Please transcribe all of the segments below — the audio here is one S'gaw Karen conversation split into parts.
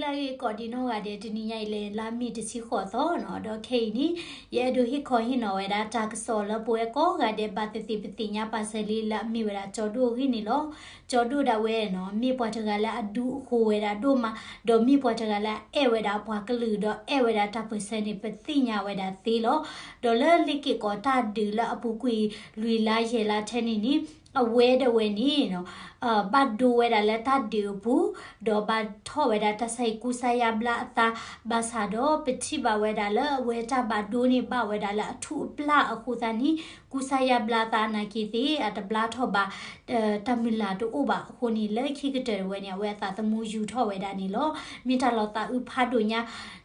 တၢ်ဂ့ၢ်ကီးဒံးနီၢ်ဂၤဒဲး တနံၤညါအံၤလၢ လါမ့ၤတဆံဃိးသီနီၤ, ဒီးခဲအံၤန့ၣ် ယအဲၣ်ဒိးဟ့ၣ်ခီဟ့ၣ်နီၤဝဲဒၣ် တၢ်ကစီၣ်လၢပဝဲကိးဂၤဒဲး ဘၣ်သ့ၣ်သ့ၣ်ပသ့ၣ်ညါပာ်စၢၤလံလၢအမ့ၢ်ဝဲဒၣ်ကၠီဒိၣ်အဂ့ၢ်န့ၣ်လီၤ. ကၠီဒိၣ်ဒၣ်ဝဲနီၤ မ့ၢ်ပှၤတဂၤလၢအဒူအဃိၤဝဲဒၣ်ဒိၣ်မး, ဒီးမ့ၢ်ပှၤတဂၤလၢအအဲၣ်ဝဲဒၣ်ပှၤကလုာ် ဒီးအဲၣ်ဝဲဒၣ်တၢ်ပၢၢ်ဆၢန့ၣ် ပသ့ၣ်ညါဝဲဒၣ်သ့လီၤ. ဒီးလၢလ့ၤက့ၤကီးတၢ်ဒုးလၢအပူၤကွံာ်လွံၢ်လါယဲၢ်လါထဲန့ၣ်န့ၣ် အဝဲဒၣ်ဝဲန့ၣ် ဘၣ်ဒိဝဲဒၣ်လၢတၢ်ဒုးအပူၤ, ဒီးဘၣ်ထီၣ်ဝဲဒၣ်တၢ်ဆါဟံၣ်ကူစါယါဘျါအသး, ဘၣ်ဆၣ်ဒီးပထံၣ်ဘၣ်ဝဲဒၣ်လၢအဝဲတၢ်ဘၣ်ဒိန့ၣ် ဘၣ်ဝဲဒၣ်လၢအထူၣ်အပျၢ်အဃိသတးန့ၣ် ကူစါယါဘျါအသးနာ်က့သ့ၣ် အတဘျါထီၣ်ဘၣ် တၢ်မုၢ်လၢ်တအိၣ်ဘၣ်အဃိန့ၣ် လၢခံကတၢၢ်ဝဲန့ၣ် အဝဲအသးသမူယူၤထီၣ်ဝဲဒၣ်န့ၣ်လီၤ. မ့ၢ်တၢ်လီၤသးအုးဖးဒိၣ်ညါ,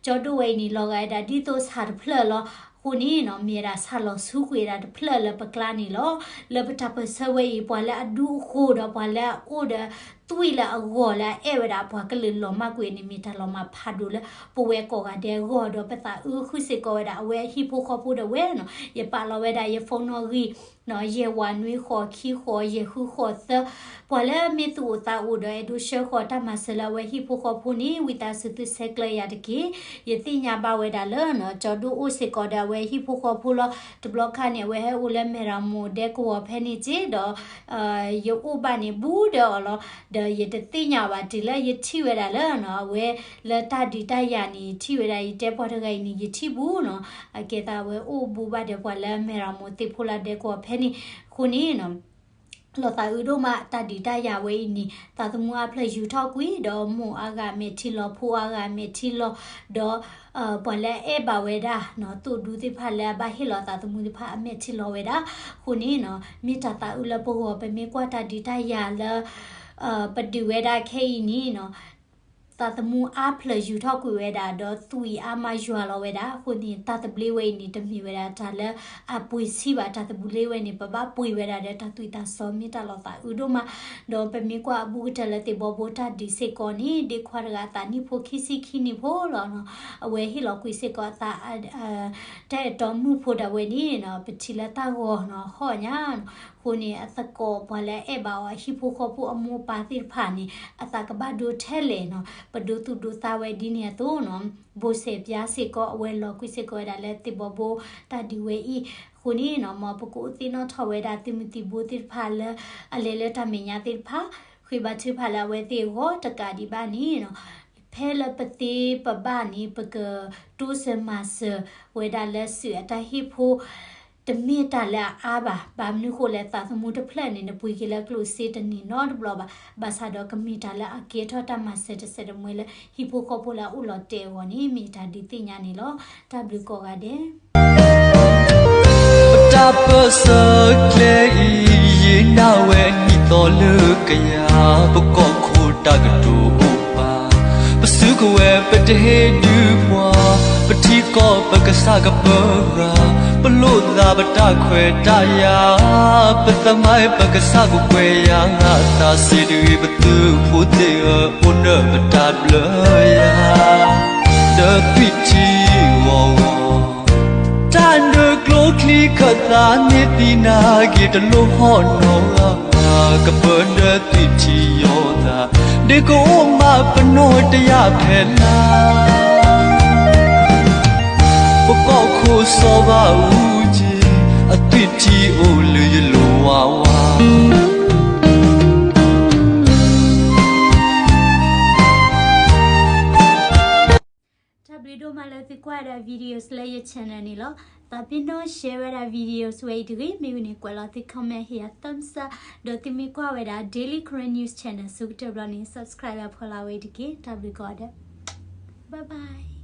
ကၠီဒိၣ်ဝဲအံၤန့ၣ် လီၤဂာ်ဝဲဒၣ်ဒ်သိးဆၣ်တဖျၢၣ်လီၤ. အဃိန့ၣ်နီၤ မ့ၢ်ဝဲဒၣ်ဆၣ်လီၤဆူကွံာ်ဝဲဒၣ်တဖျၢၣ်လၢပကျါန့ၣ်လီၤ. လၢပတၢ်ပၢၢ်ဆၢဝဲအံၤ ပှၤလၢအဒူအဃိၤဒီးပှၤလၢအအိၣ်ဒီး သွံၣ်လၢအဂီၤလၢအအဲၣ်ဝဲဒၣ်ပှၤကလုာ်လီၤမၢ်ကွံာ်န့ၣ် မ့ၢ်တၢ်လီၤမၢ်ဖးဒိၣ်လၢပဝဲကိးဂၤဒဲးအဂီၢ် ဒီးပသးအုးဃုာ်စ့ၢ်ကီးဝဲဒၣ် အဝဲအဟံၣ်ဖိဃီဖိဒၣ်ဝဲနီၤ. ယပာ်လီၤဝဲဒၣ်ယ phone နီၣ်ဂံၢ် ယဲၢ်ဝးနွံဃိးခံဃိး ယဲၢ်ဃုဃိးသၢ, ပှၤလၢမ့ၢ်သူၣ်အိၣ်သးအိၣ်ဒီးအဲၣ်ဒိးဆှၢဃီၤတၢ်မၤစၢၤလၢအဝဲဟံၣ်ဖိဃီဖိန့ၣ် ဝံသးစူၤသုဆဲးကျၢယၤတက့ၢ်. ယသ့ၣ်ညါဘၣ်ဝဲဒၣ်လၢ ကၠီဒိၣ်အိၣ်စ့ၢ်ကီးဒီးအဝဲဟံၣ်ဖိဃီဖိလီၤ. တဘျီခါန့ၣ် အဝဲဟဲအိၣ်လၢမဲၢ်ရမိၢ်ဒဲကဝီၤဖဲန့ၣ်က့ၤဒီး ယအိၣ်ဘၣ်န့ၣ်ဘူးဒီးအီၤလီၤ. ဒီးယတသ့ၣ်ညါဘၣ်တုၤလၢယထံၣ်ဝဲဒၣ်လၢ အဝဲလၢတၢ်ဒုးတၢ်ယၤန့ၣ် ယထံၣ်ဝဲဒၣ် ယတဲပှၤတဂၤအံၤန့ၣ် ယထံၣ်ဘူးနီၤ. အကဲသးအဝဲအိၣ်ဘူးဘၣ်ဒီးပှၤလၢမဲၢ်ရမိၢ်သ့ၣ်ဖိလၢဒဲကဝီၤဖဲန့ၣ်အဃိန့ၣ် လီၤသးအုးဒိၣ်မး တၢ်ဒုးတၢ်ယၤဝဲအံၤန့ၣ် သးသမူအါဖျၢၣ်ယူၤထီၣ်ကွံာ် ဒီးမိၢ်အါဂၤမဲာ်ထံလီၤ ဖိအါဂၤမဲာ်ထံလီၤ ဒီး ပှၤလၢအအဲၣ်ဘၣ်ဝဲဒၣ် သိၣ်ဒူသ့ၣ်တဖၣ်လၢအဘၣ်ဟ့ၣ်လီၤသးသမူသ့ၣ်တဖၣ်အမဲာ်ထံလီၤဝဲဒၣ်. အဃိန့ၣ်နီၤ မ့ၢ်တၢ်သးအုးလၢပဂီၢ် ပမ့ၢ်ကွၢ်တၢ်ဒုးတၢ်ယၤလၢ ပဒုးဝဲဒၣ်ခဲအံၤန့ၣ်နီၤ သးသမူအါဖျၢၣ်ယူၤထီၣ်ကွံာ်ဝဲဒၣ် ဒီးသွံၣ်အါမးယွၤလီၤဝဲဒၣ်. အဃိန့ၣ် တၢ်သဘျ့ဝဲအံၤန့ၣ် တမ့ၢ်ဝဲဒၣ်တၢ်လၢအပှ့ၤဆံးဘၣ်. တၢ်သဘျ့ဝဲန့ၣ် ပဘၣ်ပှ့ၤဝဲဒၣ်ဒီးတၢ်သွံၣ်တၢ်စီ မ့ၢ်တၢ်လီၤသးအုးဒိၣ်မး. ဒီးပမ့ၢ်ကွၢ်အဘူးကတၢၢ်လၢသ့ၣ်ဘီဘိတၢ်ဒုးစ့ၢ်ကီးန့ၣ် ဒ့ခွါတဂၤအသးနံၣ်ဖိခံဆံခံနံၣ်ဖိလီၤနီၤ. အဝဲဟ့ၣ်လီၤကွံာ်စ့ၢ်ကီးအသး တၢ်အဲၣ်တီမုၣ်ဖိဒၣ်ဝဲန့ၣ်နီၤ ပထံၣ်လၢတၢ်ဂီၤနီၤ ဟီၣ်ညါနီၤ. အဃိန့ၣ် အသကိးပှၤလၢအအဲၣ်ဘၣ်အီၤ အဟံၣ်ဖိဃီဖိအမိၢ်ပၢ်သ့ၣ်တဖၣ်န့ၣ် အသးကဘၣ်ဒိထဲလဲၣ်နီၤ. ပဒိသူၣ်ဒိသးဝဲဒ်န့ၣ်အသိးနီၤ ဘိစဲးပၠါစ့ၢ်ကီး အဝဲလီၤကွံာ်စ့ၢ်ကီးဝဲဒၣ်လၢသ့ၣ်ဘီဘိတၢ်ဒုးဝဲအံၤ. အဃိန့ၣ်နီၤ မ်ပကအိၣ်သ့ၣ်နီၣ်ထီၣ်ဝဲဒၣ်သုးမုၢ်သံၣ်ဘိသ့ၣ်တဖၣ်လၢ အလဲၤလၢတၢ်မဲာ်ညါသ့ၣ်တဖၣ် ဃ့ဘါထုကဖၣ်လၢအဝဲသ့ၣ်အဂီၢ်တကးဒံးဘၣ်န့ၣ်နီၤ ဖဲလၢပသ့ပဘၣ်န့ၣ် ပကတိစၢၤမၤစၢၤဝဲဒၣ်လၢစုအတၢ်ဟ့ၣ်ဖိ တမ့ၢ်တၢ်လၢအအါဘၣ်. ဘၣ်မနုၤဃိလဲၣ် သးသမူတဖျၢၣ်န့ၣ် နပှ့ၤက့ၤလၢကျိၣ်စ့တန့ၢ်နီတဘျီဘၣ်. ဘၣ်ဆၣ်ဒီးကမ့ၢ်တၢ်လၢအကဲထီၣ်တၢ်မၤစၢၤတစဲးတမှဲလၢ ဟံၣ်ဖိဃီဖိလၢအအိၣ်လီၤတဲာ်အဂီၢ်န့ၣ် မ့ၢ်တၢ်ဒုးသ့ၣ်ညါန့ၣ်လီၤ. တၢ်ဘျုးကိးဂၤဒဲး ပတၢ်ပၢၢ်ဆၢကျဲအံၤ ယံာ်နၢ်ဝဲအနံၣ်သီလၢကယၤ, ပကီၢ်ခိၣ်တၢ်ကတိၤအိၣ်ပာ်, ပစုကဝဲၤပတဟ့ၣ်ဒုးပှၤ, ပထံကီၢ်ပကစၢ်ကပၢဂၤ, ပလိၣ်သးပတၢ်ခွဲးတၢ်ယာ်, ပသးမါပကစၢ်ကကွဲးယၤ, သးစ့တဂ့ၤ ပသုးဖိသ့ၣ်ဧၢ, အိၣ်နၢ်ပတၢ်ဘျၢယၤ ဒီးသွံၣ်ထံဂီၤဂီၤ တၢ်နုာ်ကျိချံခၢၣ်သး မ့ၢ်သံနၤက့ၤ တလိၣ်ဟီၣ်နီၤဂၤ, ကပၢနၢသွံၣ်ထံယီၤသး, ဒ်ကအိၣ်မးပနီၢ်တယၢ်ဖဲလၢ်, ပကီၢ်ခိၣ်စီၤဘၣ်အူက့, အသွံၣ်ထံအိၣ်လၢယလိၤဝးဝး တၢ်ဘျုးဒိၣ်မးလၢသုကွၢ်ဝဲဒၣ် videos လၢယ channel န့ၣ်လီၤ. သးပ့ၤနီၣ် share ဝဲဒၣ် videos ဝဲအံၤတဂ့ၤ, မ့ၢ်ဝံၤန့ၣ် ကွဲးလီၤသု comment ဟ့ၣ်ယၤ thumbs up, ဒီးသုမ့ၢ်ကွၢ်ဝဲဒၣ် Daily Karen News Channel ဆိကတၢၢ်ဘျီန့ၣ် subscribe လၢဖီလာ်ဝဲအံၤတက့ၢ်. တၢ်ဘျုးကိးဂၤဒဲး, bye bye.